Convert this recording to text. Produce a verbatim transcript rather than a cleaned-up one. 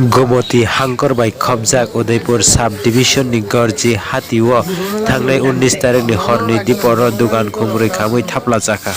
Gomoti hangkor bai khopjak Udaipur sub division ni Gorji hati o thangnai unnish tarikh ni horni dipor o dugan khumrwi khamwi thapla chakha.